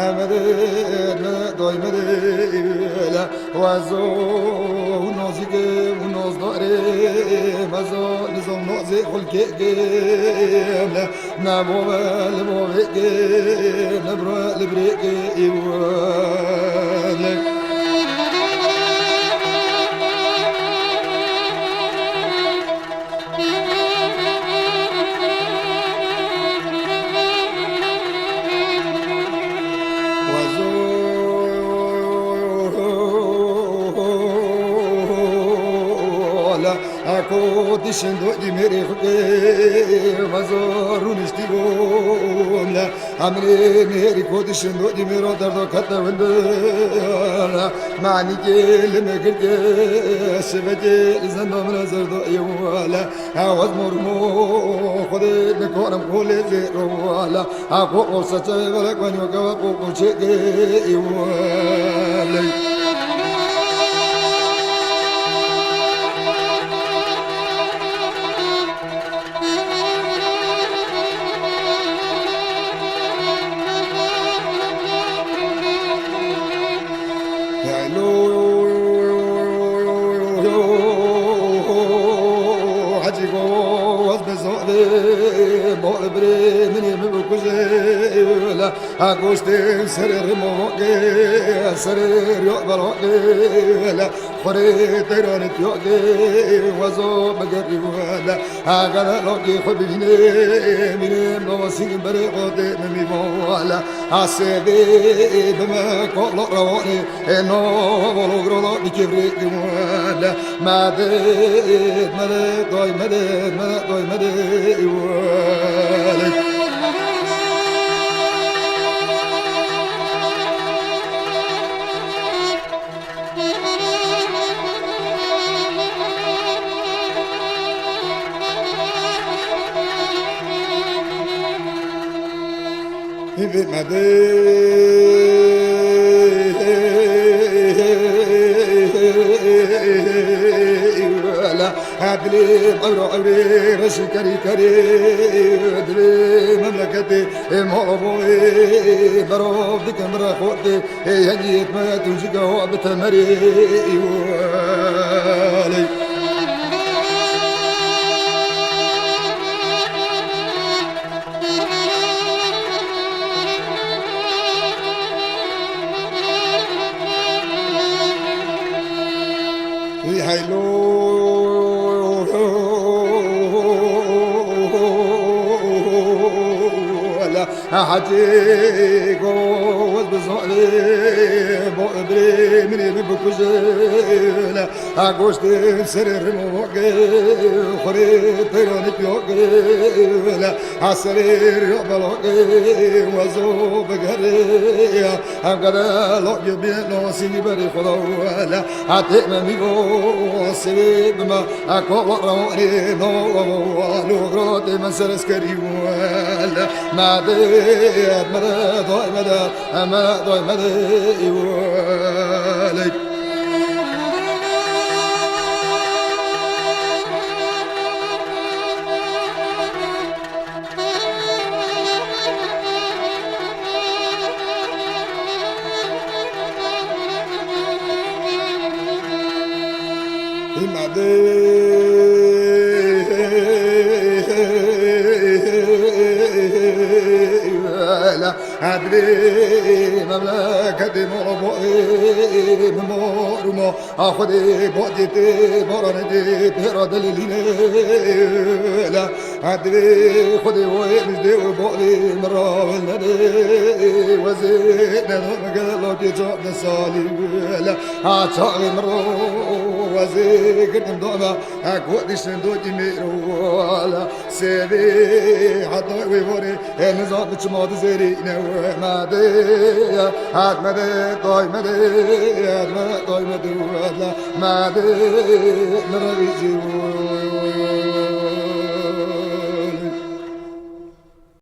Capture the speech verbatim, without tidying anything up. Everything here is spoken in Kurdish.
Emre, emre, doymre, wazo, nazike, nazdare, mazo, nizam, naze, xulke, gemle, ne bove, le bove, gemle, bro, le breke, iwale. Ako dişin do di mêrê xwe ke, vazo rûniştî bûm le. Emrê mêrî ko dişin do di mêro derdo kete winde. Manî ke li me girke, şiveke li zendo min zerdo ewale. Hewaz mor mo xwedê dikorim kolê zêro wala. Ha ko ko saçe vele kwenyo ke ko ko çeke iwale. Hecî go ez bi zorê bo birê min ê min bikuje la. Ha goştê serê rimo ke, serê riyo belo ke la. Xurê teyranê tiyo ke, wazo bigerî wala. Ha gele lokê xwe bibîne, mînê mawasî berê xwe tê min mîvan wala. Ha sêvê bime kolo rewanê, e no volo grolo dikevrê wala. Medet, medet, doy medet, medet, doy medet wala. Hîvê me de dilê ewro ewrê reşî kerî kerî dilê memleketê ê morovoyê berov dikim rexotê. Ê yekî yetme tu jî gawa bi temerê îwalê. Ê heylo. Hecî goz bi zorê bo birê min ê min bikuje le. Ha goştê serê rimo ke xurê peyranî piyo ke le. Ha serê riyo belo ke wazo bigere ya. Em gere lo yo bî no sînî berî xwe le. Ha tê me mî bo sivê bime. Eko wa rawani no wa wa lu grotê min ser eskerî wala. Medet, medet, doy medet, medet, doy medet wala. Hîmedê Edrê memleketê mor bo ê mor mo. A Xwedê bo dê tê boranê dê pêra delilîne la. Edrê Xwedê woyê mijdê û bo ê min ra wil nedê. Wezê nedo min gelo kê çar de salî la. Ha çaxê min ro wezê girdim dona. Ha ku diştin do kî mêro la. Sevê heta wê vorê. E nizam çima dizêrî ne we me de. Hat me de, tay me de, hat me, tay me de, me de, me re vîzî.